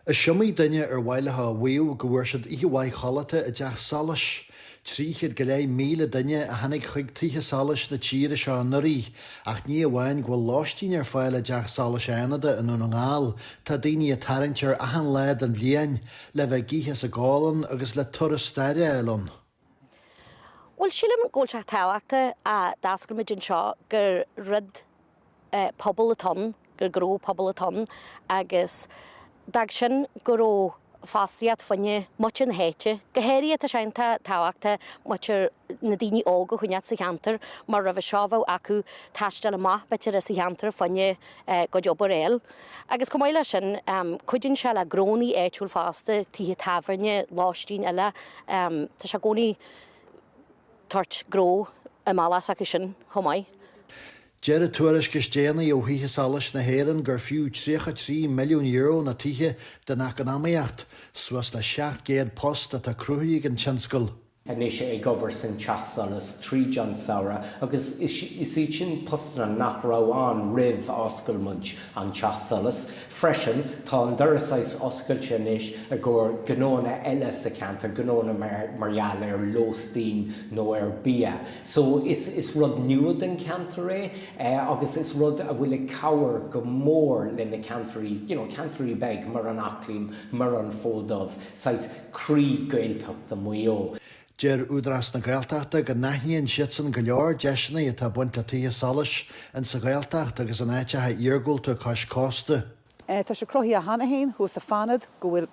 Is iomaí duine ar mhaith leo a mhaíomh go bhfuair siad oíche mhaith chodlata i dteach solais. 300,000 duine a tháinig chuig tithe solais na tíre seo anuraidh, ach ní amháin go bhfuil lóistín ar fáil i dTeach Solais Fhánada i nDún na nGall, tá daoine ag tarraingt air achan lá den bhliain le bheith ag ithe is ag ól ann agus le turas staire a fháil ann. Bhuel, sílim go bhfuil sé tábhachtach a d'oscail muid anseo gur rud pobail atá ann, gur gnó pobail atá ann agus d'fhág sin go raibh fostaíocht fá choinne muintir na háite. Go háirithe tá sé iontach tábhachtach muintir na daoine óga a choinneáil sa cheantar mar roimhe seo bheadh acu taisteal amach b'fhéidir as an cheantar fá choinne gcuid obair a fháil. Agus chomh maith leis sin cuidíonn sé le gnónnaí áitiúil fosta, tithe tábhairne, lóistín eile, tá sé i gcónaí tabhairt gnó i mbealach s'acu sin chomh maith. Deir an tuairisc is déanaí ó Thithe Solais na hÉireann gur fiú €33 milliún na tithe don eacnamaíocht, suas le 700 post atá cruthaithe ag an tionscal. anois ag obair san Teach Solais tríd an samhradh agus is iad sin postanna nach raibh ann roimh oscail muid an Teach Solais. Freisin tá an doras saghas oscailte anois i gcomhair gnóanna eile sa cheantar, gnóanna mar gheall ar lóistín nó ar bia. So is is rud nua don cheantar é agus is rud a bhfuil ag cabhair go mór le na ceantairí, you know ceantairí beag mar an Eachléim, mar an Fód Dubh, saghas croí Gaeltachta Mhaigh Eo. Deir Údarás na Gaeltachta go n-aithníonn siadsan go leor deiseanna atá ag baint le tithe solais in sa Ghaeltacht agus in áiteacha iargúlta cois cósta. Tá sé cruthaithe cheana féin thuas i Fanad go bhfuil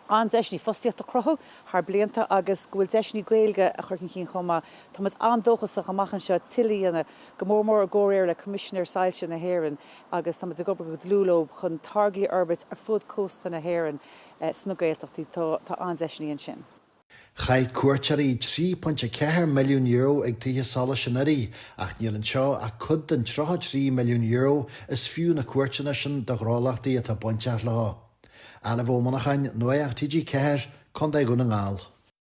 an-deiseanna fostaíochta a chruthú thar blianta agus go bhfuil deiseanna Gaeilge a chur chun cinn chomh maith. Tá muid an-dóchasach amach anseo tuilleadh a dhéanamh, go mór mór i gcomhréir le Coimisinéir Soilse na hÉireann agus tá muid ag obair go dlúth leo chun táirgí a fhorbairt ar fud cósta na hÉireann sna Gaeltachtaí. Tá an-deiseanna ansin. Chaith cuairteoirí €3.4 milliún ag tithe solais anuraidh ach níl anseo ach cuid den €33 milliún is fiú na cuairteanna sin do ghnólachtaí atá bainteach leo. Ailbhe Ó Monacháin, Nuacht TG4, Contae Dhún na nGall.